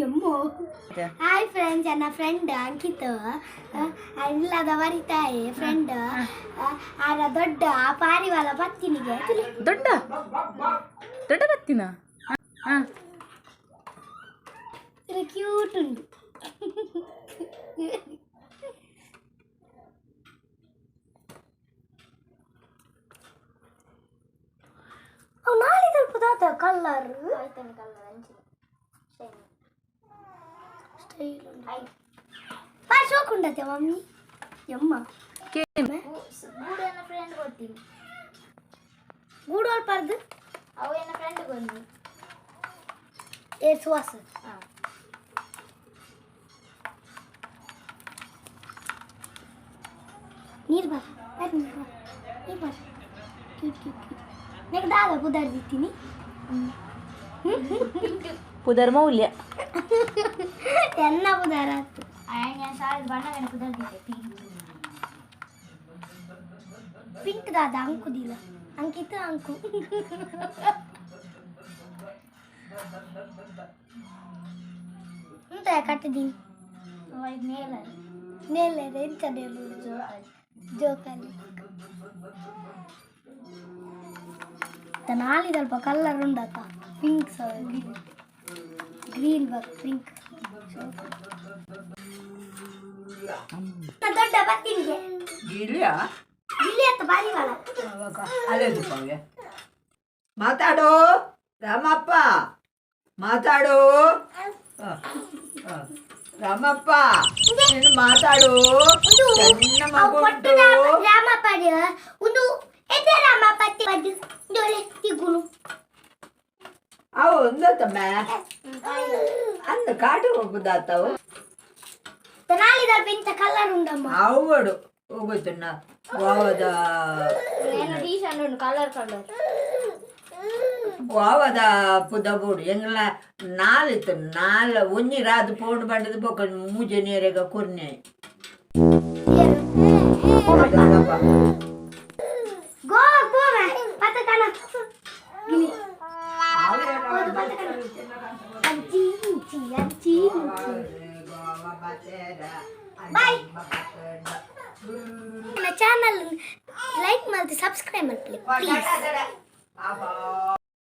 ಎಮ್ಮೋ. Hi friends, ನನ್ನ friend Ankit ಇಲ್ಲದ ಬರಿತಾಯಿ friend. ಆರ ದೊಡ್ಡ ಪಾರಿವಾಳ ಪತ್ತಿನಿಗೆ. ದೊಡ್ಡ ದೊಡ್ಡ ಬತ್ತಿನ ಹಾಂ. ಕ್ಯೂಟ್ ಉಂಟು. ಅವು ನಾಳೆ ಸ್ವಲ್ಪ ದಾತ ಕಲರ್ ಸ್ಟೈಲ್ ಬಾ, ಶೋಕ್ ಉಂಡತೆ ಮಮ್ಮಿ ಯಮ್ಮ. ಕೇನು? ಗೂಡು ಎನ್ನ ಫ್ರೆಂಡ್ ಕೊಡ್ತೀನಿ. ಗೂಡು ಅಲ್ಪಾರ್ದು. ಅವು ಎನ್ನ ಫ್ರೆಂಡ್ ಗೊಂದು. ಏ ಸುವಾಸ. ಹಾಂ. ನೀರು ಬರ ಬರ್, ನೀರು ಬರ, ನೀರು ಬರ. Cute cute cute. ನೆಕ್ ದಾದ ಪುದರ್ ದಿತ್ತೀನಿ? ಪುದರ್ ಮೌಲ್ಯ. ಎನ್ನ ಪುದರ್ ಆತು? ನಾನು ಶಾಲೆ ಬಣ್ಣ ಗಣಪದಲ್ಲಿ ಪಿಂಕ್. ಪಿಂಕ್ ದಾದ ಅಂಕುದಿಲ್ಲ ಅಂಕಿತ ಅಂಕು. ಎಂತ ಕಟ್ಟಿದೀನಿ? ನೇಲ. ನೇಲೆ ಎಂತ ನೇಲು? ಜೋಕಾಲಿ. ನಾಳೆ ಸ್ವಲ್ಪ ಕಲರ್ ಉಂಡಕ್ಕ, ಪಿಂಕ್, ಗ್ರೀನ್ ಬರ್ ಪಿಂಕ್. ದೊಡ್ಡ ಬತ್ತಿನಿಗೆ. ಗಿಳಿಯ. ಇಲ್ಲಿ ಅತ್ತ ಬಾರಿವಾಳ. ಅಲ್ಲೇ ಪವ್ಯ ಮಾತಾಡು, ರಾಮಪ್ಪ ಮಾತಾಡು. ಆ, ಆ. ರಾಮಪ್ಪ, ನೀನು ಮಾತಾಡು. ಸಣ್ಣ ಮಗು ಪೊಟ್ಟು. ಉಂಟು. ರಾಮಪ್ಪ ಒಂದು ಎದೆ ರಾಮಪ್ಪ ದೊರೆ ತಿಗುನು. ಅವು ಒಂದತ್ತಮ್ಮ ಅಂದ ಕಾಟು ಹೋಗುದಾತವು. ನಾಳೆ ಇಂತ ಕಲರ್ ಉಂಡಮ್ಮ. ಅವಡು ಹೋಗುತ್ತಣ್ಣ ಗೋವಾದ. నేను ಟೀ ಶರ್ಟ್ ಉಂಟು ಕಲರ್ ಕಲರ್. ಗೋವಾದ ಪುದಬೋಡು ಎಂಗ್ಲ ನಾಲಿತ್ತು ನಾಲ್ ಒಂಜಿ ರಾದು ಪೋಂಡು ಬಂಡದ ಬೊಕ ಮೂಜೆ ನೇರೆಗ ಕೊರ್ನೆ. ಗೋವಾ ಗೋವಾ ಪತಕನ ಗಿಲಿ ಹೌದು ಪತಕನ ಅಂಚಿ ಇಂಚಿ ಅಂಚಿ ಇಂಚಿ. ಬಾಯ್. ನನ್ನ ಚಾನಲ್ ಲೈಕ್ ಮಾಡಿ ಸಬ್ಸ್ಕ್ರೈಬ್ ಮಾಡಿ ಪ್ಲೀಸ್. ಪಾಪ.